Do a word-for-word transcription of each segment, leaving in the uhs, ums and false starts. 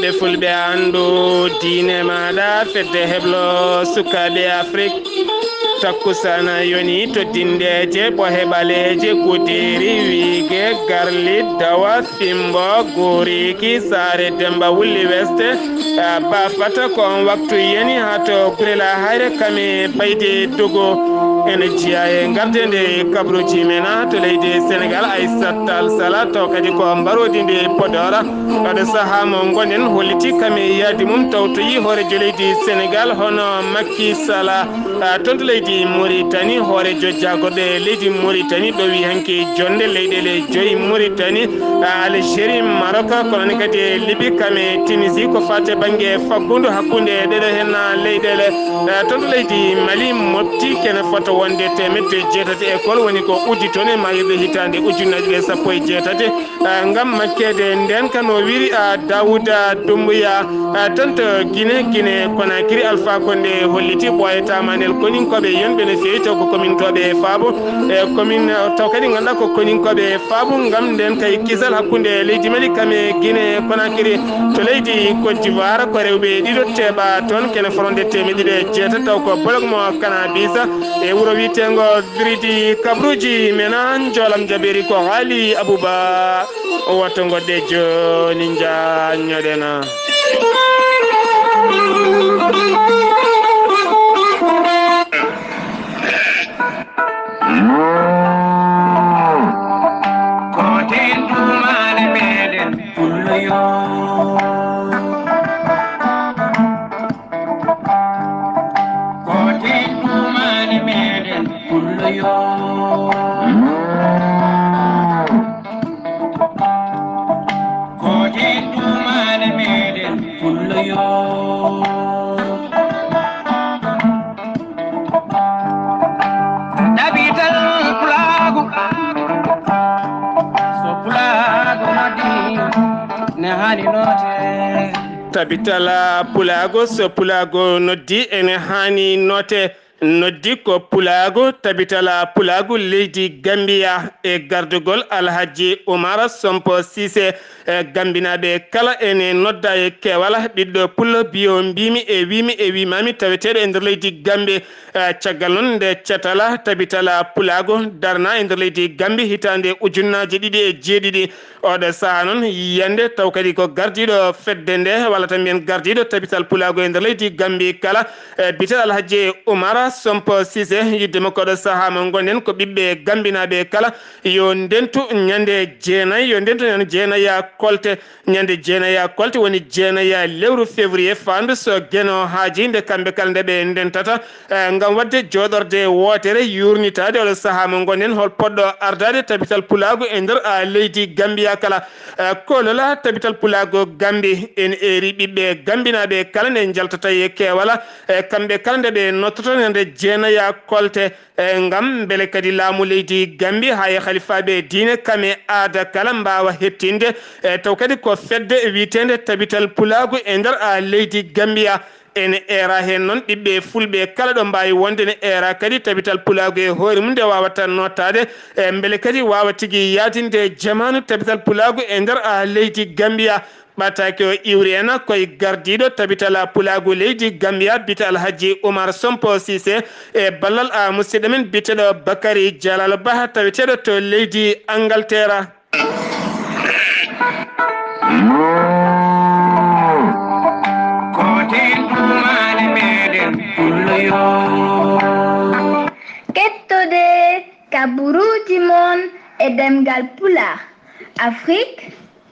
E fulɓe anndu diine maaɗa, fedde heblo sukaaɓe Afrik. Takkusana yoni to dindeeje, ɓohe ɓaleeje, Gudiri, Wiige, Garli, Dawa, Fimbo, Goriki, Saare Demba, Wulli Weste, a, Bafata, ko on waktu yani haa to Gurela Hayre, Kame, Bayde, Dogo. Ene jeyaa e gardende kabruuji men, a, to leydi Senegal, Aissata Tall Sall, taw kadi ko mbaroodi ndi Podor. Ɓaɗo sahaa mo ngonɗen holliti kam e yaadi mum tawtoyi hooreejo leydi Senegal hono Macky Sall, a, toon to leydi Mauritanie, hooreejo jaagorɓe leydi Mauritanie ɗowi hanki jonnde leyɗeele joyi Mauritanie, a, Algérie, Maroc, kono ne kadi e Libye, kam e Tunisie, ko faati bannge faggudu hakkunde ɗeɗo heen leyɗeele. A, toon to leydi Mali, mofti kene fota wonde teemedde jeetati école woni ko udditoo e maayirɗe hitaande ujunnaji ɗiɗi e sappo e jeetati. Ah, ngam makkeede ndeen, kano wiri, ah, Daouda Doumbouya, ah, toon to Guinée, Guinée Conakry, Alpha Condé holliti ɓooyata manel koninkooɓe yonɓe no feewi, taw ko komintooɓe e faabo, e komin, taw kadi ngannduɗaa ko koninkooɓe e faabo, ngam ndeen kay kisal hakkunde leydi Mali kam e Guinée Conakry. To leydi Côte d'Ivoire, ko rewɓe ɗiɗo teeɓa toon, kene foronde teemedde ɗiɗi e jeetati, taw ko bolok mo Kanabisa e wuro wiyeteengo Biridi. Kabruuji men, an joolam jabeeri ko haali Abuba. O watto ngodde jooni njaanyoɗen. Ko ten duumaade meɗen pullo yo. Ko ten duumaade meɗen pullo yo. Ko ten duumaade meɗen pullo yo. Tabital pulaagu. So pulaagu noddi, ne haani noote. Tabital pulaagu, so pulaagu noddi, ene haani noote. Noddi ko pulaagu, tabital pulaagu leydi Gambiya e gardugol Alhaji Umar Sompo Sise. E, Gambinaaɓe kala ene nodda e keewal ɓiɗɗo pullo biyo mbimi e wimi e wimami taweteeɗo e nder leydi Gambi. E, caggal noon nde catal tabital pulaagu darna e nder leydi Gambi hitaande ujunnaaje ɗiɗi e jeeɗiɗi. Oɗo sahaa noon yiyande taw kadi ko gardiiɗo fedde nde, walla tan mbiyen gardiiɗo tabital pulaagu e nder leydi Gambi kala, e, biyeteeɗo Alhaji Umar Sompo Sise, yidde makko oɗo sahaa mo ngonɗen ko ɓiɓɓe Gambinaaɓe kala, yo ndentu ñande jeenayi, yo ndentu ñande jeenayi kolte. Ñande jeenayi kolte woni jeenayi lewru février faandu so Geno haaji nde kamɓe kala nde ɓe ndentata, eh, ngam waɗde jooɗorde wootere yuurnitaade oɗo sahaa mo ngonɗen hol poɗɗo ardaade tabital pulaagu e nder, ah, leydi Gambiya kala. Eh, kolola tabital pulaagu Gambi en eeri ɓiɓɓe Gambinaaɓe kala nde njaltata e keewala, eh, kamɓe kala nde ɓe nottoto ñande jeenayi kolte. E ngam mbele kadi laamu leydi Gambi haa e halifaaɓe diine kam e aada kala mbaawa heɓtinde, e taw kadi ko fedde wiyeteende tabital pulaagu e nder, a, leydi Gambiya. Ene eera heen noon ɓiɓɓe fulɓe kala ɗo mbaawi wonde, ne eera kadi tabital pulaagu e hoore mum nde waawata nootaade, e mbele kadi waawa tigi yaadinde jamaanu tabital pulaagu e nder, a, leydi Gambiya. Ɓataake o iwri en koye gardiiɗo tabital pulaagu leydi Gambiya, biyetee Alhaji Umar Sompo Sise, e ballal, a, musidɗo men biyeteeɗo Bakary Jalal Bah, taweteeɗo to leydi Angleterre. Ko ten duumaade meɗen pullo yo. Kettode kaburuuji mon e ɗemngal Pulaar, Afrique,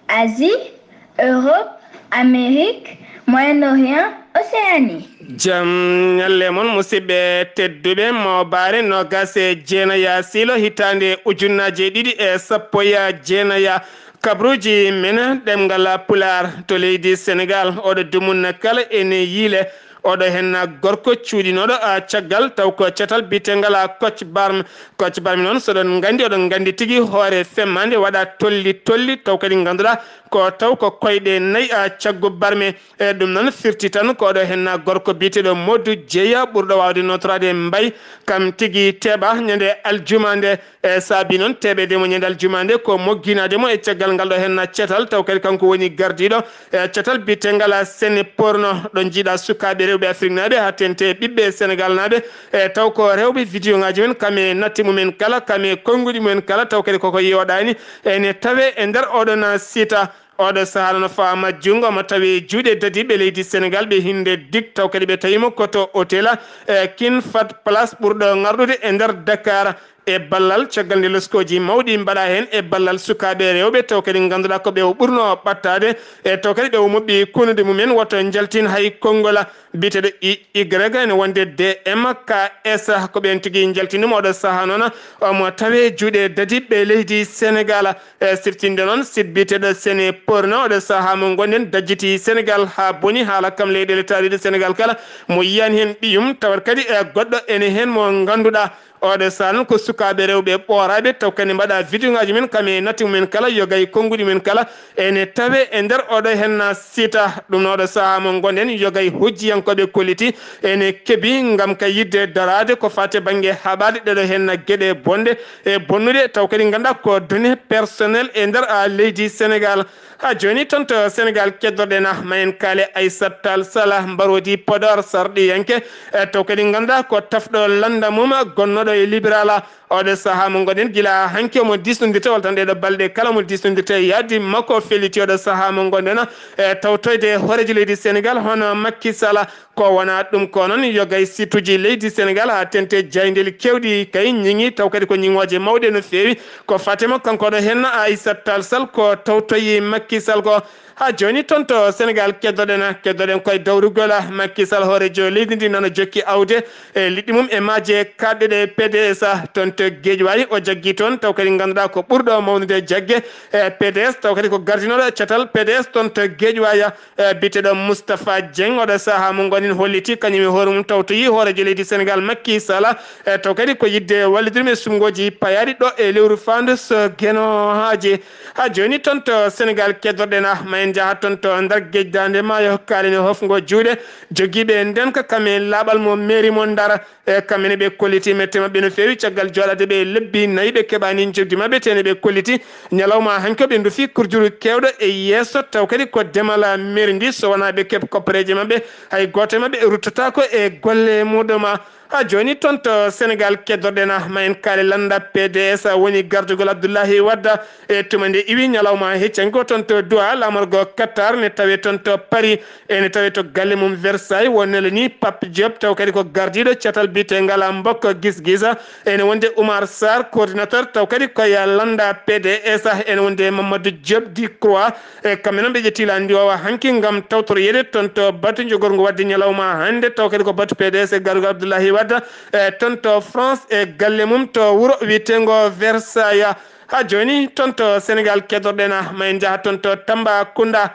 Asie, Europe, Amérique, Moyen-Orient, Océanie. Jam ñalle mon, musidɓe tedduɓe, mooɓaare noogaas e jeenaya siilo hitaande ujunnaaje ɗiɗi e sappo e jeenaya. Kabruuji men ɗemngal Pulaar to leydi Senegaal, oɗo dumunna kala ene yiile. Oɗo hen gorko cuuɗinooɗo, a, caggal taw ko catal biyetengal, a, Koc Barme. Koc Barme noon, so ɗon nganndi, oɗon nganndi tigi hoore femmaande waɗa tolli tolli, taw kadi ngannduɗaa ko taw ko koyɗe nayi, a, caggu barme. E ɗum noon firti tan ko oɗo hen gorko biyeteeɗo Modou Jeya ɓurɗo waawde notoraade Mbay, kam tigi teeɓa ñande aljuma nde. E saabi noon teɓede mo ñande aljuma nde ko mogginaade mo e caggal ngal ɗo hen catal, taw kadi kanko woni gardiiɗo e catal biyetengal Sene Porno, ɗo njiiɗa sukaaɓe rewɓe afriknaaɓe haa teŋti ɓiɓɓe Senegalnaaɓe. E taw ko rewɓe vidéo ngaaji men, kam e natti mumen kala, kam e konnguɗi mumen kala, taw kadi koko yooɗaani ene tawe e nder oɗon sita. Oɗo sahaa noon faama junngo mo tawi e juuɗe dadiiɓe leydi Senegal, ɓe hinnde dik, taw kadi ɓe tawi mo ko to hôtel, e, King Fahd Palace ɓurɗo ŋarɗude e nder Dakar. E ballal caggal nde loskooji mawɗi mbaɗa heen, e ballal sukaaɓe rewɓe, taw kadi ngannduɗaa ko ɓe o ɓurno ɓattaade, e taw kadi ɓe o moɓɓi kunude mumen, woto njaltin hay konngol. Biyeteeɗo I Y ene wonde D M K S, ko ɓeen tigi njaltini mo oɗo sahaa noon, omo tawe juuɗe dadiiɓe leydi Senegal. E siftinde noon, site biyeteeɗo Sene Porno, oɗo sahaa mo ngonɗen, dajjiti Senegal haa boni, haala kam leyɗeele taariiɗe Senegal kala, mo yiyani heen ɓiyum, tawat kadi e goɗɗo ene heen mo ngannduɗaa. Oɗo sahaa noon ko sukaaɓe rewɓe ɓooraaɓe, taw kadi mbaɗa vidéo ngaaji men, kam e natti mumen kala, yogay konnguɗi mumen kala, ene tawe e nder oɗo hen sita. Ɗum noon oɗo sahaa mo ngonɗen, yogay hujjiyankooɓe kolliti ene keɓi ngam ka yiɗde daraade ko faati bannge haɓaade ɗeɗo hen geɗe bonɗe e bonnude, taw kadi ngannduɗaa ko données personnelles e nder, a, leydi Senegal. Haa jooni toon to Senegal keddorɗen, a, ma en kaale Aissata Tall Sall, mbaroodi Podor, sarɗiyanke, e taw kadi ngannduɗaa ko tafɗo lannda mum gonnooɗo e Libéral. Oɗo sahaa mo ngonɗen gila hanki omo diisnondirta, walla tan ɗeɗo balɗe kala omo diisnondirta e yaadi makko, felliti oɗo sahaa mo ngonɗen, e tawtoyde hooreejo leydi Senegal hono Macky Sall. Ko wonaa ɗum ko noon, yogay site uji leydi Senegal haa teŋti jaayndeeli keewɗi kay ñiŋi, taw kadi ko ñiŋooje mawɗe no feewi. Ko faati mo kanko ɗo heen Aissata Tall Sall ko tawtoyi Macky Sall ko. Haa jooni toon to Senegal keddoɗen, keddoɗen koye dawrugol Macky Sall, hooreejo leydi ndi nana jokki awde e liɗɗi mum e maaje kaaɗɗe ɗe P D S toon to Guédiawaye. O jaggi toon taw kadi ngannduɗaa ko ɓurɗo mawnude jagge e P D S, taw kadi ko gardinooɗo catal P D S toon to Guédiawaye. E, biyeteeɗo Moustapha Dieng, oɗo sahaa mo ngonɗen holliti kañum e hoore mum tawtoyi hooreejo leydi Senegal Macky Sall, e, taw kadi ko yiɗde wallidude e suɓngooji payaaɗi ɗo e lewru faandu so Geno Haaji. Haa jooni toon to Senegal keddorɗen, a, ma en njaha toon to Ndar, gejdaande maayo, kaalen e hofngo juuɗe jogiiɓe ndeenka kam e laaɓal mo mairie mo Ndar. E, kamɓe ne ɓe kolliti mette maɓɓe no feewi caggal jooɗaade ɓe lebbi nayi ɓe keɓaani njoɓdi maɓɓe, tene ɓe kolliti ñalawma hanki o ɓe ndufi kurjuru keewɗo e yeeso, taw kadi ko demal mairie ndi, so wonaa ɓe keɓ koppareeje maɓɓe, hay gooto e maɓɓe ruttataako e golle muɗum. Haa jooni toon to Senegal keddorɗen, a, ma en kaale lannda P D S woni gardugol Abdoulaye Wade. E tuma nde iwi ñalawma heccango toon to Doha, laamorgo Qatar ne tawe toon to Paris, ene tawe to galle mum Versailles, won nele ni Pape Diop, taw kadi ko gardiiɗo catal biyetengal Mbokk Gis Gis. Ene wonde Oumar Sarr, coordinateur, taw kadi ko ya lannda P D S, ene wonde Mamadou Diop Decroix. E kamɓe noon ɓe ƴetti lanndi o hanki ngam tawtoroyeede toon to batu jogorngo waɗde ñalawma hannde, taw kadi ko batu P D S e garugol Abdoulaye Wade, e toon to France e galle mum to wuro wiyeteengo Versailles. Haa jooni toon to Senegal keddorɗen, a, ma en njaha toon to Tambacounda.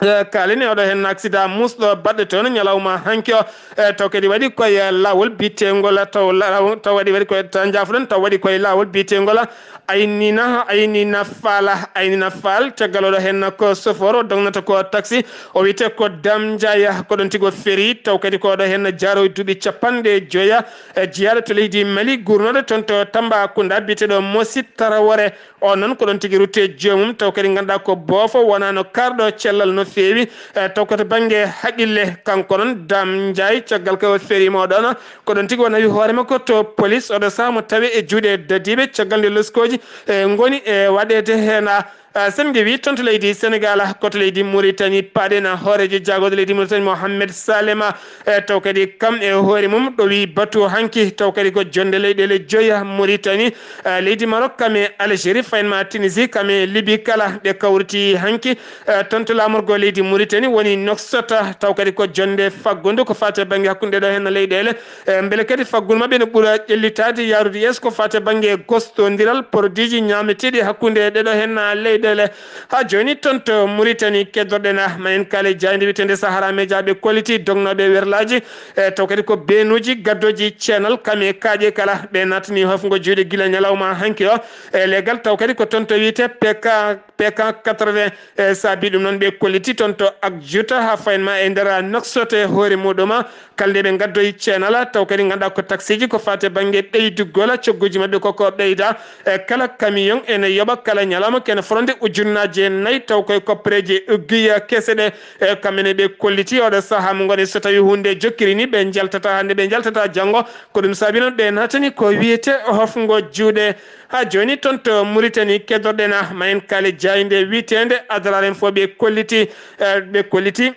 E, kaalen e oɗo heen accident muusɗo baɗɗo toon ñalawma hanki o. E, taw kadi waɗi koye laawol biyeteengol, taw la-, taw waɗi, waɗi koye, taw njaafoɗon, taw waɗi koye laawol biyeteengol Aynina, Aynina Faal, Aynina Faal, caggal oɗo heen ko chauffeur o dognata ko taxi, o wiyetee ko Dame Ndiaye, ko ɗoon tigi o ferii, taw kadi ko oɗo heen jaaroy duuɓi capanɗe joya, e, jeyaaɗo to leydi Mali, guurnooɗo toon to Tambacounda, biyeteeɗo Mosi Tarawore. O noon ko ɗoon tigi rutte joomum, taw kadi ngannduɗaa ko boofo, wonaa no kaarɗo cellal no feewi, e, taw ko to bannge haqqille. Kanko noon Dame Ndiaye, caggal ko o feriima o ɗoon, ko ɗoon tigi o nawi hoore makko to police, oɗo sahaa mo tawi e juuɗe dadiiɓe, caggal nde loskooji, e, ngoni e waɗeede heen. A, sen ngewi toon to leydi Senegal, ko to leydi Mauritanie paaɗen, hooreejo jaagorɗe leydi Mauritanie Mohamed Salema, e, taw kadi kam e hoore mum ɗowi batu hanki, taw kadi ko jonnde leyɗeele joya Mauritanie, e, leydi Maroc, kam e Algérie, fayin ma Tunisie, kam e Libye kala, ɓe kawriti hanki, e, toon to laamorgo leydi Mauritanie woni Nouakchott, taw kadi ko jonnde faggunde ko faati e bannge hakkunde ɗo heen leyɗeele, e, mbele kadi faggudu maɓɓe ne ɓura ƴellitaade yaarude yeeso ko faati e bannge gostondiral produit ji ñaameteeɗi hakkunde ɗeɗo heen leyɗe. Ɗele. Ha joni toon to Mauritanie keddorɗen ah, ma en kaale jaaynde wiyetende Sahara Media ɓe kolliti dognooɓe werlaaji, e taw kadi ko beenuuji gaddooji ceenal kam e kaaƴe kala. Ɓe naatani hofngo juuɗe gila ñalawma hanki o e legal, taw kadi ko toon to wiyete P K, P K quatre-vingts. E saabi ɗum noon ɓe kolliti toon to Akjuta ha fayin ma e nder Nouakchott e hoore muɗum. Kala nde ɓe ngaddoyi ceenal, taw kadi ngannduɗaa ko taxeeji ko faati e bannge ɓeydugol cogguuji maɓɓe koko ɓeyda. E kala camion ene yoɓa kala ñalawma kene fotde ujunnaaje nayi, taw koye koppereeji giya kese ɗe. E kamɓe ne ɓe kolliti oɗo sahaa mo ngoni so tawi huunde jokkiri ni ɓe njaltata hannde, ɓe njaltata janngo. Ko ɗum saabi noon ɓe naatani ko wiyete hofngo juuɗe. Ha joni toon to Mauritanie keddorɗen ah, ma en kaale jaaynde wiyeteende Adrar Info ɓe kolliti, e ɓe kolliti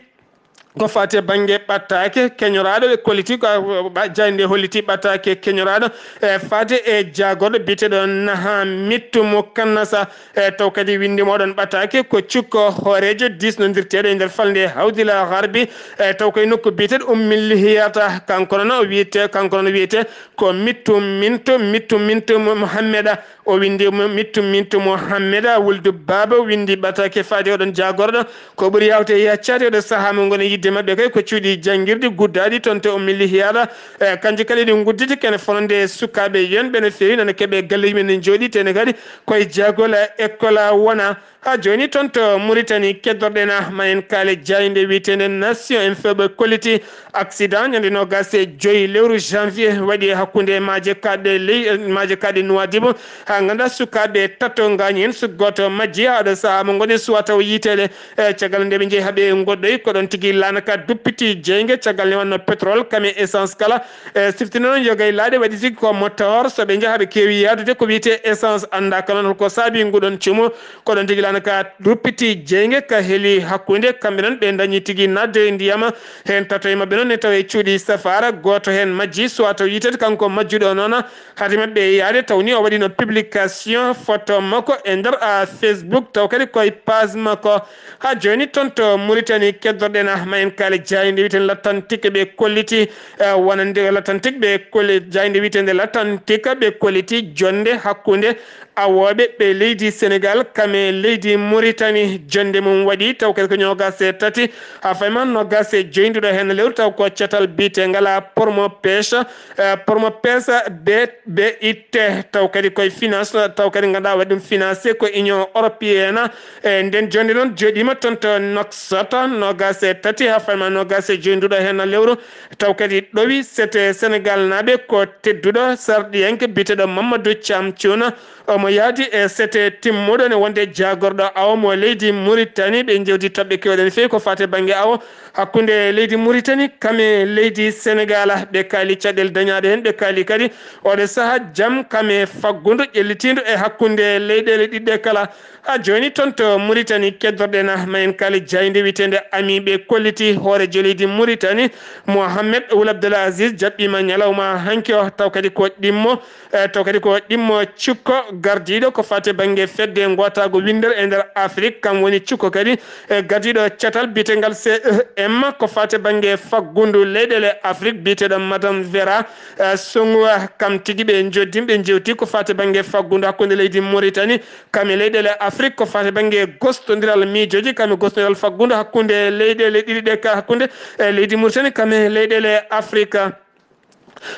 ko faati e bannge ɓattaake keñoraaɗo, ɓe kolliti ko, ɓa-, jaaynde holliti ɓattaake keñoraaɗo, e faati e jaagorɗo biyeteeɗo Naha Mittu mo Kannasa, e taw kadi winnde mooɗon ɓattaake ko cukko hooreejo diisnondirteeɗo e nder falnde Hawdila Garbi, e taw koye nokku biyeteeɗo Ummi Lihiyata, kanko noon o wiyete, kanko noon o wiyete ko Mittu Mintu, Mittu Mintu Mo-, Mohammeda. O winndi mo Mittu Mintu Mohammeda Wuldu Baaba, o winndi ɓataake faade oɗon jaagorɗo. Ko ɓuri yaawde e yaccaade oɗo sahaa mo ngoni yidde maɓɓe kay ko cuuɗi janngirɗi guddaaɗi toon to Ummi Lihiyaɗa. E, kanji kadi ɗi ngudditi kene fonde sukaaɓe yonɓe no feewi, nana keɓe galle yimɓe ne njooɗi, tene kadi koye jaagol e école wona. Ha joni toon to Mauritanie keddorɗen ah, ma en kaale jaaynde wiyeteende Nation Info ɓe kolliti accident ñande noogaas e joy lewru janvier waɗi e hakkunde maaje kaaɗe ley, maaje kaaɗe Nouadhibou. Ha ngannduɗaa sukaaɓe tato ngaañi heen, so gooto majji, ha ɗo sahaa mo ngoni suwa taw yiiteede. E caggal nde ɓe njehi haɓe ngoɗɗoyi, ko ɗon tigi laana ka duppiti jeynge, caggal ne wonno pétrole, kam e essence kala. E siftino noon yogay laaɗe waɗi tigi ko moteur, so ɓe njaha ɓe keewi yaadude ko wiyetee essence, anndaa ka noon holko saabi nguɗon cumu. Ko ɗon tigi laana ka duppiti jeynge ka heli hakkunde, kamɓe noon ɓe dañi tigi naatde e ndiyam. Heen tato e maɓɓe noon ne tawa e cuuɗi safaara, gooto heen majji, suwa taw yiiteede kanko majjuɗo noon. Hade maɓɓe yaade taw ni o waɗino publication photo makko e nder, a, Facebook, taw kadi koye page makko. Ha joni toon to Mauritanie keddorɗen ah, ma en kaale jaaynde wiyeteende L'Authentique ɓe kolliti, e, wonande L'Authentique ɓe kolli-, jaaynde wiyeteende L'Authentique ɓe kolliti jonnde hakkunde awooɓe ɓe leydi Sénégal kam e leydi Mauritanie. Jonnde mum waɗi taw kadi ko noogaas e tati ha fayma noogaas e joy nduɗo heen lewru, taw ko catal biyetengal Promo Pêche, e, Promo Pêche B B I T, taw kadi koye finance, taw kadi ngannduɗaa waɗi ɗum financé ko Union Européenne. E nden jonnde noon jooɗiima toon to Nouakchott, noogaas e tati ha fayma noogaas e joy nduɗo heen lewru, taw kadi ɗowi sete Sénégal naaɓe ko tedduɗo sarɗiyanke biyeteeɗo Mamadou Thiam Thioune. Omo yahdi e sete timmuɗo ne wonde jaagorɗo awo mo leydi Mauritanie. Ɓe njewti toɓɓe keewɗe no feewi ko faati e bannge awo hakkunde leydi Mauritanie kam e leydi Sénégal. Ɓe kaali caɗeele dañaaɗe heen, ɓe kaali kadi oɗo sahaa jam kam e faggudu ƴellitiindu e hakkunde leyɗeele ɗiɗɗe kala. Ha joni toon to Mauritanie keddorɗen ah, ma en kaale jaaynde wiyeteende Ami ɓe kolliti hooreejo leydi Mauritanie Mohamed Ould Abdel Aziz jaɓɓiima ñalawma hanki o, taw kadi ko ɗimmo, e, taw kadi ko ɗimmo cukko gardiiɗo ko faati e bannge fedde ngootaagu winndere e nder Afrik, kam woni cukko kadi, e, gardiiɗo catal biyetengal C E M ko faati e bannge faggudu leyɗeele Afrik biyeteeɗo Madame Vera, e, Songoua, kam tigi ɓe njoddi ɓe njewti ko faati e bannge faggudu hakkunde leydi Mauritanie kam e leyɗeele Afrik ko faati bannge gostondiral miijooji, kam e gostondiral faggudu hakkunde leyɗeele ɗiɗi ɗe ka, hakkunde, e, leydi Mauritanie kam e leyɗeele Afrika.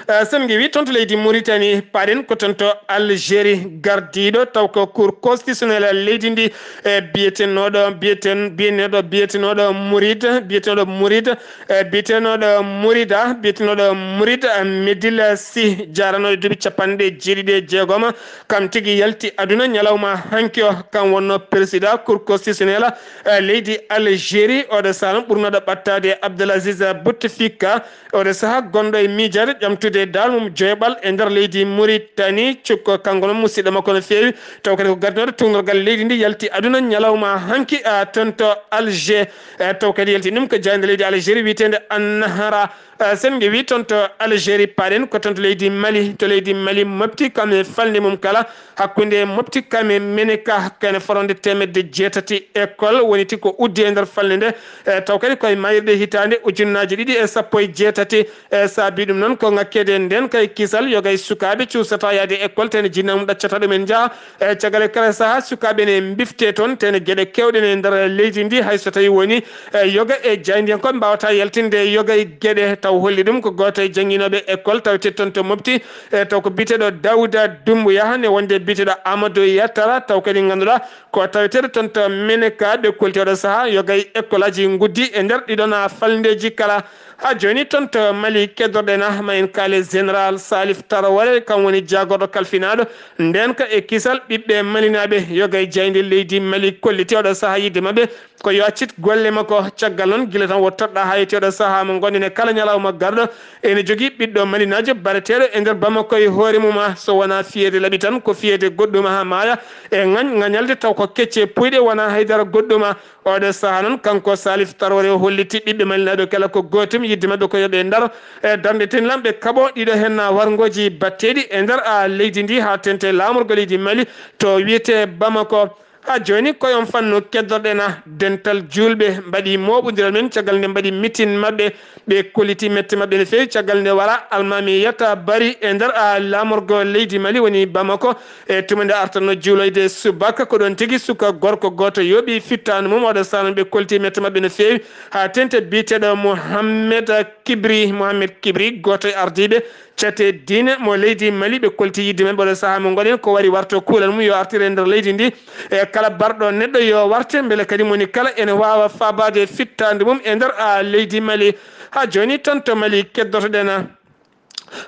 E, sen ngewi toon to leydi Mauritanie, paɗen ko toon to Algérie, gardiiɗo taw ko Cour constitutionnelle leydi ndi, e, biyetenooɗo, biyeten-, biyeneɗo, biyetenooɗo Mourid, biyetenooɗo Mourid, e, biyetenooɗo Mourida, biyetenooɗo Mourid, e, Medil Sy, jaaranooɗo duuɓi capanɗe jeeɗiɗi e jeegom. Kam tigi yalti aduna ñalawma hanki o, kam wonno président Cour constitutionnelle, eh, leydi Algérie, oɗo saaha ɓurnoɗo ɓattaade Abdelaziz Bouteflika, oɗo saaha gonɗo e miijaade ƴamtude dal mum joyɓal e nder leydi Mauritanie. Cukko kanko noon musidɗo makko no feewi, taw kadi ko gardinooɗo tuugnorgal leydi ndi yalti aduna ñalawma hanki, ah, toon to Alger. Eh, taw kadi yalti ɗum ko jaaynde leydi Algérie wiyeteende Annahara. Eh, sen ngewi toon to Algérie, paɗen ko toon to leydi Mali. To leydi Mali, mofti kam e falnde mum kala hakkunde mofti kam e Meneka, kene fotde teemedde jeetati école woni ti ko uddi e nder falnde nde. Eh, taw kadi koye mayirɗe hitaande ujunnaaji ɗiɗi e sappo e jeetati. Eh, saabi ɗum noon ko Kede nden kay kisal, yogay sukaaɓe cuusata yaade école, tene jinnaamum ɗaccata ɗumen njaha. E caggal e kala saha, sukaaɓe ne mbifte toon, tene geɗe kewɗe ne nder leydi ndi, hay so tawi woni, e yoga e jaayndiyankooɓe mbawata yaltinde yoga e geɗe, taw holli ɗum ko gooto e jannginooɓe école tawete toon to Mopti, e taw ko biyeteeɗo Dawda Dumbuya, ne wonde biyeteeɗo Amadou Yatara, taw kadi ngannduɗaa ko taweteeɗo toon to Meneka, ɓe kolti oɗo saha, yogay école aji nguddi e nder ɗiɗon falndeeji kala. Ha jooni toon to Mali keddorɗen ah, ma en kaale Général Salif Tarawale, kam woni jaagorɗo kalfinaaɗo. Nden ka e kisal ɓiɓɓe Malinaaɓe, yogay jaaynde leydi Mali kolliti oɗo saha yidde maɓɓe ko yo accit golle makko. Caggal noon, gila tan wo toɗɗa ha yetti oɗo saha mo ngonɗen e kala ñalawma garɗo, ene jogii ɓiɗɗo Malinaajo bareteeɗo e nder Bamako e hoore mum ah, so wonaa fiyeede laɓi tan, ko fiyeede goɗɗum ah, maaya e ŋañ-, ŋañalde taw ko kecce puyɗe, wonaa haydara goɗɗum ah. Oɗo saha noon, kanko Salif Tarawale o holliti ɓiɓɓe Malinaaɓe kala ko gootum, yidde maɓɓe ko yo ɓe ndaro e darnde tenlam ɓe kaɓo ɗiɗo hen warngooji batteeɗi e nder a leydi ndi, haa tente laamorgo leydi Mali to wiyetee Bamako. Haa jooni, ko e on fannu keddorɗen ah, dental juulɓe mbaɗi mooɓondiral men caggal nde mbaɗi mitin maɓɓe, ɓe kolliti mette maɓɓe no feewi caggal nde wara Almaami Yata Bari e nder a laamorgo leydi Mali woni Bamako. E tuma nde artanno juuloyde subaka, ko ɗon tigi suka gorko gooto yooɓi fittaandu mum. Oɗo saha noon ɓe kolti mette maɓɓe no feewi haa tente biyeteeɗo Mohammed Kibri. Mohammed Kibri, gooto e ardiiɓe cate diine mo leydi Mali, ɓe kolti yidde maɓɓe oɗo saha mo ngonɗen ko wari warto kuulal mum yo artire e nder leydi ndi. E kala barɗo neɗɗo yo warte, mbele kadi moni kala ene waawa faabaade fittaandu mum e nder a leydi Mali. Haa jooni toon to Mali keddotoɗen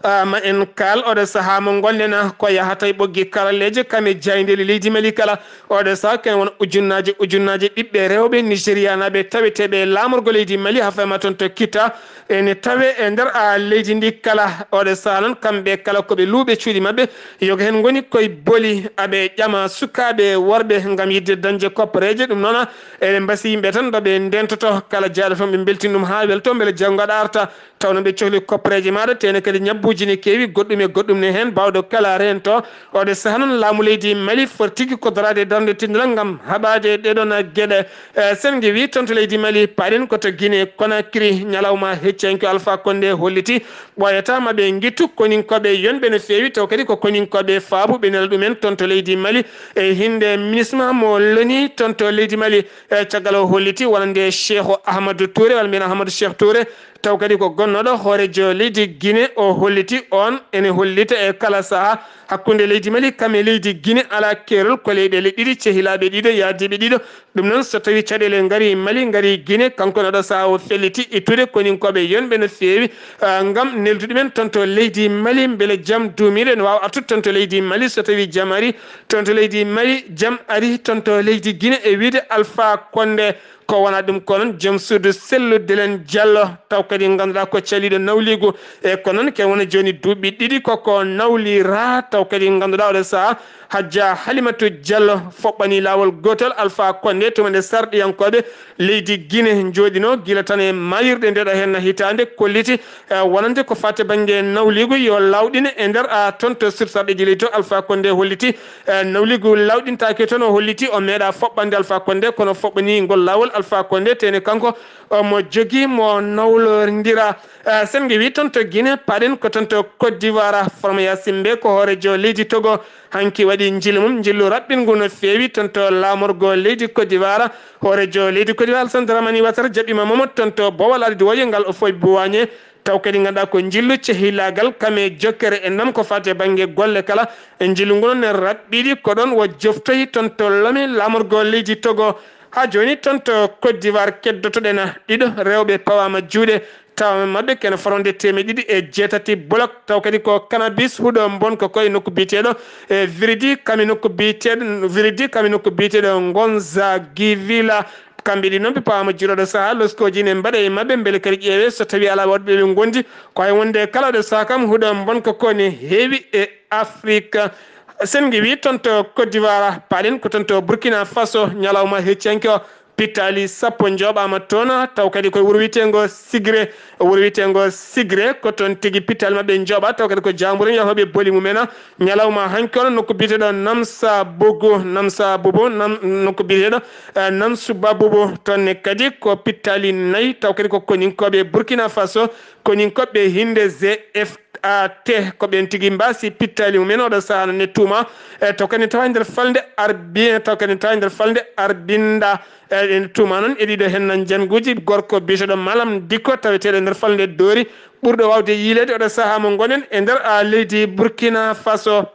ah, ma en kaal oɗo saha mo ngonɗen ah, ko yahata e ɓoggi karalleeje kam e jaayndeeli leydi Mali kala. Oɗo saha ken won ujunnaaje ujunnaaje ɓiɓɓe rewɓe Nigerianaaɓe taweteeɓe e laamorgo leydi Mali, haa fayma toon to Kita, ene tawe e nder a leydi ndi kala. Oɗo saha noon, kamɓe kala ko ɓe luuɓe cuuɗi maɓɓe, yoga heen ngoni koye boli, aɓe ƴama sukaaɓe worɓe ngam yiɗde dañde koppareeje. Ɗum noon, eɗen mbasi yimɓe tan ɗo ɓe ndentoto, kala jaaɗo toon ɓe mbeltin ɗum haa welto, mbele janngo aɗa arta, taw noon ɓe cohli koppareeje maaɗa, tene kadi ñabbuuji ne keewi, goɗɗum e goɗɗum ne heen, baawɗo kala reento. Oɗo saha noon, laamu leydi Mali foti tigi koddoraade darnde tindinal ngam haɓaade ɗeɗon geɗe. Eh, sen ngewi toon to leydi Mali, paɗen ko to Guinée Conakry, ñalawma hecciyanke Alpha Condé holliti ɓooyata ma ɓe ngittu koninkooɓe yonɓe no feewi, taw kadi ko koninkooɓe faabuɓe nela ɗumen toon to leydi Mali. E hinde minisma mo loni toon to leydi Mali, e caggal o holliti wonande Cheikh Ahmadou Touré, walla mbiyen Ahmadou Cheikh Touré, taw kadi ko gonnooɗo hooreejo leydi Guinée. O holliti on ene hollita e kala saha hakkunde leydi Mali kam e leydi Guinée alaa keerol, ko leyɗeele ɗiɗi cehilaaɓe ɗiɗo, yaadiiɓe ɗiɗo. Ɗum noon, so tawi caɗeele ngari Mali, ngari Guinée, kanko ne oɗo saha o felliti ittude koninkooɓe yonɓe no feewi, ah, ngam neldude men toon to leydi Mali, mbele jam duumiiɗo ene waawa artude toon to leydi Mali. So tawi jam ari toon to leydi Mali, jam ari toon to leydi Guinée, e wiide Alpha Condé. Ko wona ɗum ko noon, joom suudu sellu Delen Diallo, taw kadi ngannduɗaa ko caliiɗo nawliigu. E ko noon, ken wona jooni duuɓi ɗiɗi koko nawlira, taw kadi ngannduɗaa oɗo saha Hajja Halimatu Diallo foɓɓani laawol gootol Alpha Condé, tuma nde sarɗiyankooɓe leydi Guinée njooɗino gila tan e maayirɗe ndeɗo heen hitaande kolliti, eh, wonande ko fate bannge nawliigu yo lawɗine e nder a toon to sursarɗe jilay to. Alpha Condé holliti, eh, nawliigu lawɗintaake toon, o holliti o meeɗa foɓɓande Alpha Condé, kono foɓɓani ngol laawol Alpha Condé, tene kanko omo jogii mo nawlondira. Eh, sen ngewi toon to Guinée, paɗen ko toon to Côte d'Ivoire, Farma Yacine Mbe ko hooreejo leydi Togo, hanki waɗi njillu mum, njillu raɓɓingu no feewi toon to laamorgo leydi Côte d'Ivoire. Hooreejo leydi Côte d'Ivoire, Alassane Dramane Ouattara, jaɓɓiima Mamadou toon to Bowal Ardi Woye ngal o foy buwañe. Taw kadi ngannduɗaa ko njillu cehilaagal kam e jokkere e nam ko faati e bannge golle kala. E njillu ngu noon ne raɓɓiɗi ko ɗoon o joftoyi toon to Lomé laamorgo leydi Togo. Haa jooni toon to Côte d'Ivoire keddotoɗen ɗiɗo rewɓe pawaama juuɗe. Tawa maɓɓe kene foronde teemeɗe ɗiɗi e jeetati bolok. Taw kadi ko cannabis huɗo mbonko ko e nokku biyeteeɗo e Viridi, kam e nokku biyeteeɗo Viridi, kam e nokku biyeteeɗo Gonzagivila. Kamɓe ɗi noon ɓe pawaama juuɗe oɗo saha, loskooji ne mbaɗa e maɓɓe, mbele kadi ƴeewe so tawi alaa waɗɓe ɓe ngondi. Ko hay wonde kala oɗo saha kam huɗo mbonko ko ne heewi e Afrique. Sen ngewi toon to Côte d'Ivoire, paɗen ko toon to Burkina Faso, ñalawma hecciyanke o Pittaali sappo njooɓaama toon, taw kadi koye wuro wiyeteengo Sigre. Wuro wiyeteengo Sigre, ko toon tigi pittaali maɓɓe njooɓaa, taw kadi ko jaambuure yahooɓe boli mumen. Ñalawma hanki on, nokku biyeteeɗo Namsa Bogo, Namsa Bobo, Nam-, nokku biyeteeɗo, eh, Namsu Babobo, toon ne kadi ko pittaali nayi, taw kadi ko koninkooɓe Burkina Faso, koninkooɓe Hinde Z F A T, ko ɓeen tigi mbaasi pittaali mumen oɗo sahaa no ne tuuma, eh, taw kadi ne tawa e nder falnde Arbi-, taw kadi ne tawa e nder falnde Arbinda, eh, ene tuuma noon e ɗiɗo heen nan jannguuji, gorko biyeteeɗo Malam Dikko, taweteeɗo e nder falnde Doori, ɓurɗo waawde yiileede oɗo sahaa mo ngonɗen e nder, ah, leydi Burkina Faso.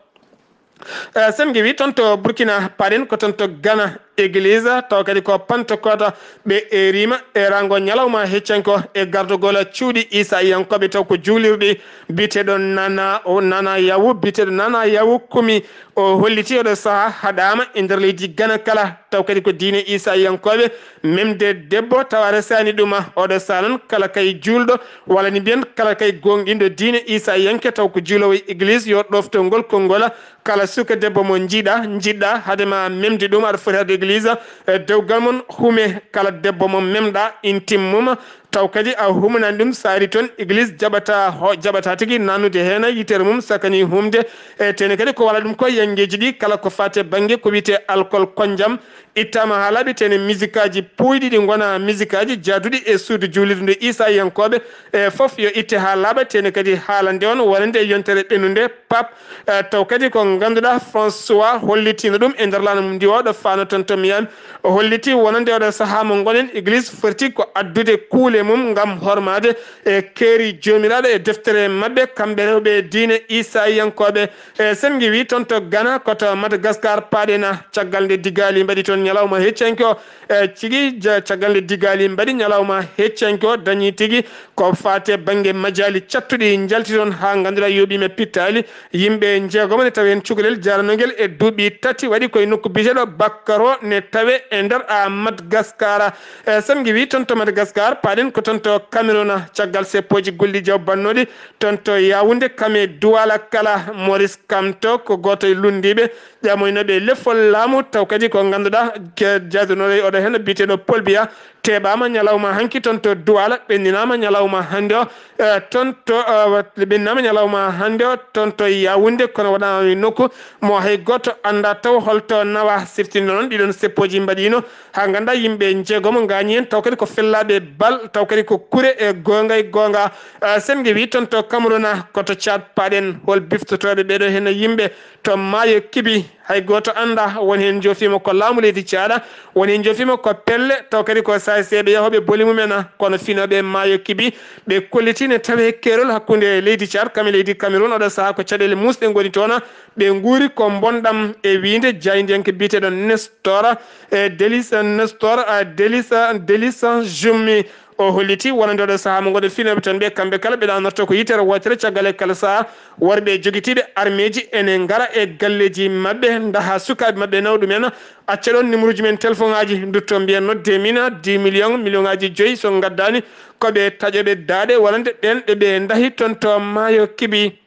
Eh, sen ngewi toon to Burkina, paɗen ko toon to Ghana, église, taw kadi ko Pentecôte, ɓe eeriima eeraango ñalawma heccanko e gardugol cuuɗi Iisayankooɓe, taw ko juulirɗi biyeteeɗo Nana, o Nana Yawu, biyeteeɗo Nana Yawu Kumi, o holliti oɗo sahaa haɗaama e nder leydi Ghana kala, taw kadi ko diine Iisayankooɓe, memde debbo tawa resaani ɗum, oɗo sahaa noon kala kay juulɗo, walla ni mbiyen kala kay goongɗinɗo diine Iisayanke, taw ko juuloowo e église, yo ɗofto ngol konngol, kala suka debbo mo njiɗa, njiɗɗa, hade ma memde ɗum, aɗa foti arde église, e dewgal mon, hume kala debbo mo memɗa, intime mum, taw kadi a humanani ɗum, so a ari toon, église jaɓata, ho-, jaɓata tigi nannude heen yitere mum, sakani humde, e tene kadi ko walla ɗum ko yanngeeji ɗi, kala ko faati e bannge ko wiyetee alcool, konjam, ittaama haa laaɓi, tene misikaaji puuyɗi ɗi ngona misikaaji jaaduɗi e suudu juulirde ndu Iisayankooɓe, e fof yo itte haa laaɓa, tene kadi haalande on wonande e yontere ɓennunde, pap, eh, taw kadi ko ngannduɗaa François hollitiino ɗum e nder laana mum ndi o ɗo faano toon to Miami. O holliti wonande oɗo sahaa mo ngonen, église foti ko addude kuule mum ngam hormaade e keeri joomiraaɗo e deftere maɓɓe, kamɓe rewɓe diine Iisayankooɓe. E sen ngewi toon to Ghana, ko to Madagascar paaɗen, caggal nde digaali mbaɗi toon ñalawma heccanke o, e cigi ja-, caggal nde digaali mbaɗi ñalawma heccanke o, dañi tigi ko faate bannge majaali cattuɗi njalti toon haa ngannduɗaa yooɓiima pittaali. Yimɓe njeegomo ne tawi heen cukalel jaranogel e duuɓi tati waɗi koye nokku biyeteeɗo Bakkaro ne tawe e nder a Madagascar. E sen ngewi toon to Madagascar, paaɗen ko toon to Cameroun, caggal seppooji Gulli Jaw bannooɗi toon to Yaoundé, Kame Douala kala Maurice Kamto ko gooto e lunndiiɓe ƴamoynooɓe lefol laamu, taw kadi ko ngannduɗaa ke-, jaadunooɗo e oɗo heen biyeteeɗo Paul Biya, teɓaama ñalawma hanki toon to Douala, ɓenninaama ñalawma hannde o, eh, toon to, eh, ɓenninaama ñalawma hannde o toon to Yaoundé, kono waɗaama e nokku mo hay gooto anndaa taw holto nawa. Siftinde noon ɗiɗon seppooji mbaɗiino haa ngannduɗaa yimɓe njeegomo ngaañi heen, taw kadi ko fellaaɓe bal, taw kadi ko kure e goonga e goonga. Eh, sen ngewi toon to Cameroun, ko to Tchad paaɗen, hol biftotooɓe ɓeeɗo heen yimɓe to maayo Kibi? Hay gooto anndaa, won heen njoofiima ko laamu leydi Tchad, won heen njoofiima ko pelle, taw kadi ko saaseeɓe yahooɓe boli mumen, kono finooɓe maayo Kibi, ɓe kolliti ne tawee keerol hakkunde leydi Tchad kam e leydi Cameroun, oɗo sahaa ko caɗeele muusɗe ngoni toon, ɓe nguuri ko mbonɗam e wiinde jaayndiyanke biyeteeɗo Nestor, e Delis, Nestor, a Delis, Delis Jummi. O holliti wonande oɗo sahaa mo ngoɗo finooɓe toon ɓe, kamɓe kala ɓe ɗanorto ko yitere wootere, caggal e kala sahaa worɓe jogitiiɓe armeeji ene ngara e galleeji maɓɓe, ndaha sukaaɓe maɓɓe nawa ɗum en, acca ɗoon numéro ji men téléphone aji, ndutto mbiyen nodde mina dix millions, millions aji joyi, so ngaddaani ko ɓe taƴooɓe daaɗe wonande ɓeen ɓe ɓe ndahi toon to maayo Kibi.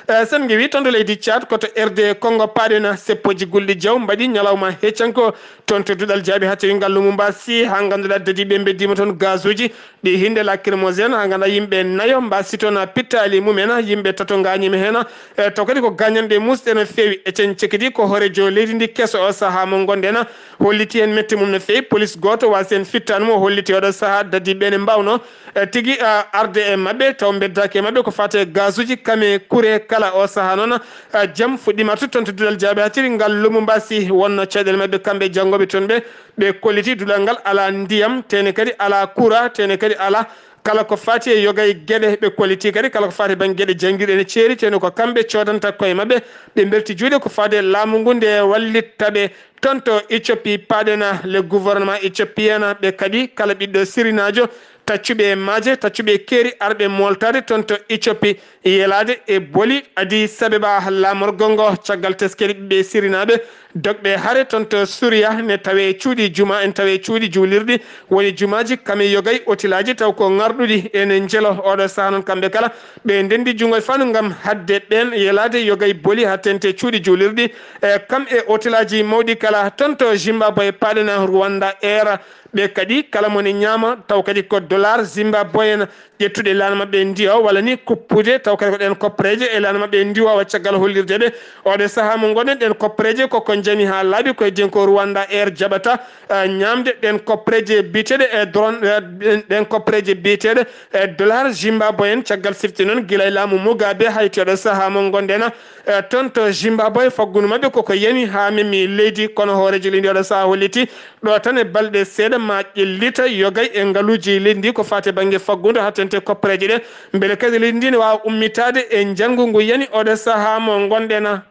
Eh, sen ngewi toon to leydi Tchad, ko to R D Congo paaɗen, seppooji Gulli Jaw mbaɗi ñalawma heccanko toon to duɗal jaaɓi hattiri ngal Lumumbashi, haa ngannduɗaa dadiiɓe mbeddiima toon gazuuji ɗi hinde lacrymogène, haa ngannduɗaa yimɓe nayo mbaasi toon pittaali mumen, yimɓe tato ngaañiima heen. Eh, taw kadi ko gaañanɗe muusɗe no feewi. E cen cekidi ko hooreejo leydi ndi keso o sahaa mo ngonɗen holliti heen mette mum no feewi. Police gooto waasi heen fittaandu mo holliti oɗo sahaa dadiiɓe ne mbaawnoo eh, tigi, ah, arde e maɓɓe, taw mbeddaaki e maɓɓe ko faati e gazuuji, kame, kure kala. O sahaa noon, ah, jam fuɗɗiima to toon to duɗal jaaɓi hattiri ngal Lumumbashi, wonno caɗeele maɓɓe kamɓe janngooɓe toon ɓe, ɓe kolliti duɗal ngal alaa ndiyam, tene kadi alaa kura, tene kadi alaa kala ko faati e yoga e geɗe. Ɓe kolliti kadi kala ko faati e bannge geɗe janngirɗe ene ceeri, tene ko kamɓe coodanta koye maɓɓe. Ɓe mbelti juuɗe ko faati e laamu ngu nde wallitta ɓe. Toon to Éthiopie paaɗen, le gouvernement éthiopien, ɓe kadi kala ɓiɗɗo sirinaajo Taccuɓe maaje, taccuɓe keeri, arɓe mooltaade toon to Ethiopie, yelaade e boli Addis Abeba. Laamorgo ngo, caggal teskere ɓiɓɓe sirinaaɓe, dogɓe hare toon to Suriya, ne tawee cuuɗi juma, en tawee cuuɗi juulirɗi, woni jumaaji kame yogay, otilaaji taw ko ŋarɗuɗi, ene njelo. Oɗo sahaa noon, kamɓe kala, ɓe ndenndi junngo e fannu ngam haɗde ɓeen yelaade yogay boli haa teeŋti cuuɗi juulirɗi, e kam e otilaaji mawɗi kala. Toon to Zimbabwe, paaɗen Rwanda Air, ɓe kadi kala mo ne ñaama, taw kadi ko dollar zimbabwean, ƴettude laana maɓɓe ndiwa, walla ni kuppude, taw kadi ko ɗeen koppereeje e laana maɓɓe ndiwa, wa caggal hollirde ɓe. Oɗo sahaa mo ngonɗen, ɗeen koppereeje koko njani haa laaɓi, ko e diyen ko Rwanda Air jaɓata, eh, ñaamde ɗeen koppereeje biyeteeɗe e doron, eh, ɗeen, ɗeen koppereeje biyeteeɗe e dollar zimbabwean. Caggal sifti noon, gila e laamu Mugabe, hayti oɗo sahaa mo ngonɗen, eh, toon to Zimbabwe, faggudu maɓɓe koko yani haa memi leydi, kono hooreejo leydi oɗo sahaa holliti ɗo tan e balɗe seeɗa ma ƴellita yogay e ngaluuji leydi ndi ko faati e bannge faggudu haa teeŋti koppereeje ɗe, mbele kadi leydi ndi ne waawa ummitaade e njangu ngu yani oɗo sahaa mo ngonɗen.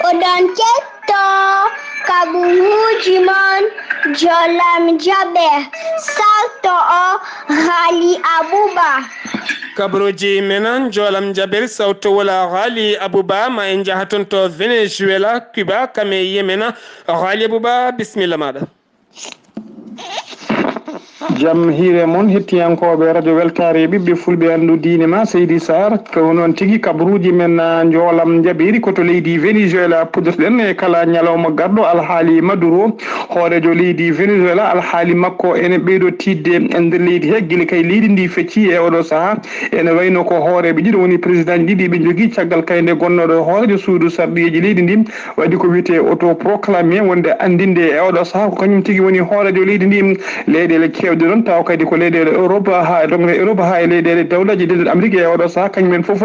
Oɗon ketto kaburuuji mon, Jolam Jaber, sarto o Ghali Abuba. Kabaruuji men, Jolam Jaber, sawtowol Ghali Abuba, ma en njaha toon to Venezuela, Cuba, kam e Yemen. Ghali Abuba, bisimilla maaɗa. Jam hiire mon, hettiyankooɓe Radio Weltaare, ɓiɓɓe fulɓe, anndu diine ma, Seydi Sarr. Ko noon tigi, kabaruuji men, ah, njoolam njaɓeeri ko to leydi Venezuela puddotoɗen e kala ñalawma garɗo. Alhaali Maduro, hooreejo leydi Venezuela, alhaali makko ene ɓeydo tiiɗde e nder leydi he, gila kay leydi ndi fecci e oɗo sahaa. Ene wayno ko hooreeɓe ɗiɗo woni présidentji ɗiɗi ɓe njogii caggal kay nde gonnooɗo hooreejo suudu sarɗiyeeji leydi ndi waɗi ko wiyetee autoproclamé wonde anndinde e oɗo sahaa ko kañum tigi woni hooreejo leydi ndi. Leyɗeele keewɗe noon, tawa kadi ko leyɗeele Europe haa, donc Europe haa e leyɗeele dawlaaji denɗe Amérique e oɗo sahaa, kañum en fof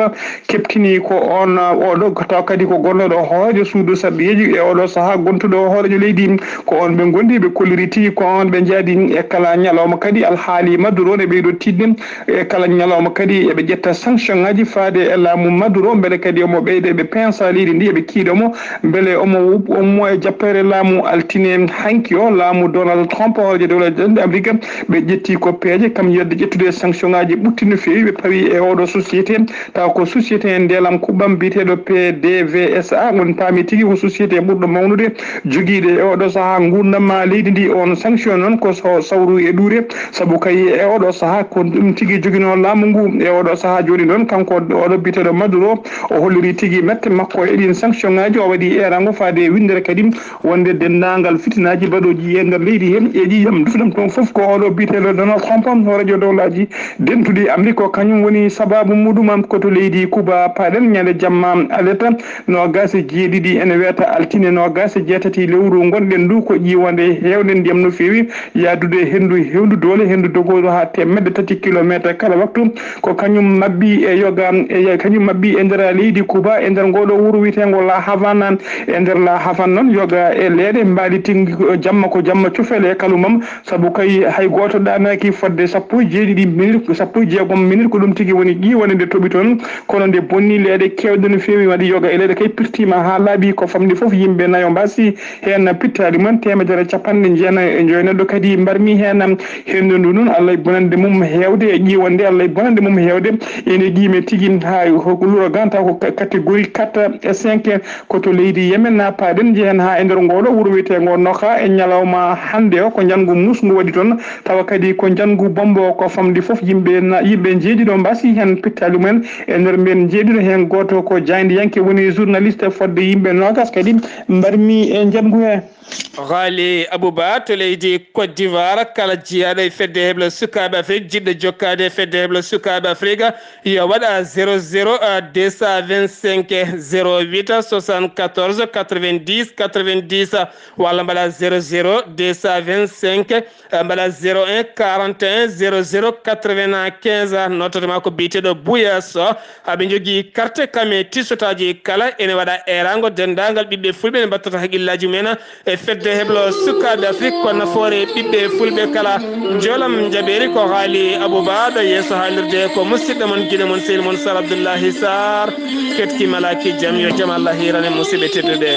keɓtini ko oon, oɗo, tawa kadi ko gonnooɗo hooreejo suudu sarɗiyeeji e oɗo sahaa, gontuɗo hooreejo leydi. Ko oon ɓe ngondi, ɓe kolliri tigi ko oon ɓe njaadi. E kala ñalawma kadi, alhaali Maduro ne ɓeydo tiiɗde. E kala ñalawma kadi eɓe ƴetta sanction ngaji faade e laamu Maduro, mbele kadi omo ɓeyda, eɓe pensa leydi ndi, eɓe kiiɗa mo, mbele omo, omo e jappere laamu. Altine hanki o, laamu Donald Trump, hooreejo dowla denɗe Amérique, ɓe ƴetti ko peeje kam yedde ƴettude sanction ngaji ɓutti no feewi, ɓe pawi e oɗo société, taw ko société ndeelam kuɓɓam biyeteeɗo P D V S A, on paami tigi ko société ɓurɗo mawnude jogiiɗo e oɗo sahaa nguurndam ma leydi ndi. On sanction noon ko so sawru e ɗuure, sabu kay e oɗo sahaa ko ɗum tigi joginoo laamu ngu. E oɗo sahaa jooni noon, kanko oɗo biyeteeɗo Maduro, o holliri tigi mette makko e ɗin sanction ngaji, o waɗi eeraango faade e winndere kadi wonde denndaangal fitinaaji baɗooji e nder leydi he e ƴiiƴam dusɗam toon fof ko oɗo biyeteeɗo Donald Trump, hooreejo dowlaaji dentuɗi Amérique, ko kañum woni sabaabu muɗum. Ko to leydi Cuba paaɗen ñande jamma aleta noogaas e jeeɗiɗi, ene weeta altine noogaas e jeetati lewru ngonɗen ndu, ko ƴiiwande heewnde ndiyam no feewi, yaadude henndu heewndu doole, henndu dogooru haa teemedde tati kilomeeter kala waktu. Ko kañum mabbi e yoga, e kañum mabbi e nder leydi Cuba, e nder ngooɗo wuro wiyeteengo La Havana. E nder La Havana noon, yoga e leeɗe mbaalitii jamma ko jamma cofel e kalumam, sabu kay hay gooto ɗaanaaki fodde sappo e jeeɗiɗi minute, sappo e jeegom minute, ko ɗum tigi woni ƴiiwande nde toɓi toon. Kono nde bonni, leeɗe keewɗe no feewi waɗi yoga e leeɗe kay pirtiima haa laaɓi, ko famɗi fof yimɓe nayo mbaasi heen pittaali mum, teemedere capanɗe jeenayi e joy neɗɗo kadi mbarmi heen. Henndu ndu noon, Allah e bonannde mum heewde, e ƴiiwande, Allah e bonannde mum heewde, ene ƴiime tigi haa ko luro ganta ko ka-, catégorie quatre et cinq. Ko to leydi Yemen na paaɗen, njehen haa e nder ngooɗo wuro wiyeteengo Noka e ñalawma hannde o, ko njanngu muusngu waɗi toon, tawa kadi ko njanngu bombo, ko famɗi fof yimɓe na-, yimɓe njeeɗiɗo mbaasi heen pittaali mumen. E nder mum en njeeɗiɗo heen gooto ko jaayndiyanke, woni journaliste fodde yimɓe noogas kadi mbarmi e njanngu he. Ghali Abouba to leydi Côte d'Ivoire, kala jiyaaɗo e fedde heblo sukaaɓe Afrique, jiɗɗo jokkaade e fedde heblo sukaaɓe Afrique, yo waɗa zéro zéro, euh, deux cent vingt-cinq, zéro huit, soixante-quatorze, quatre-vingt-dix, quatre-vingt-dix, walla mbaɗa zéro zéro, deux cent vingt-cinq, euh, mbaɗa zéro un, quarante et un, zéro zéro, quatre-vingt-quinze. Nototo ma ko biyeteeɗo Bouya Sow. Aɓe njogii carte kame tisotaaji kala, ene waɗa eeraango denndaangal ɓiɓɓe fulɓe ne mbattata haqillaji mumen e fedde heblo sukaaɓe Afrik, ko nafoore ɓiɓɓe fulɓe kala. Njoolam njaɓeeri ko Haali Abouba ɗo yeeso haalirde, ko musidɗo mon, giɗo mon, sehil mon Sar Abdoullahi Sarr. Ketki malaki jam, yo jam Allah hiirane musidɓe tedduɓe.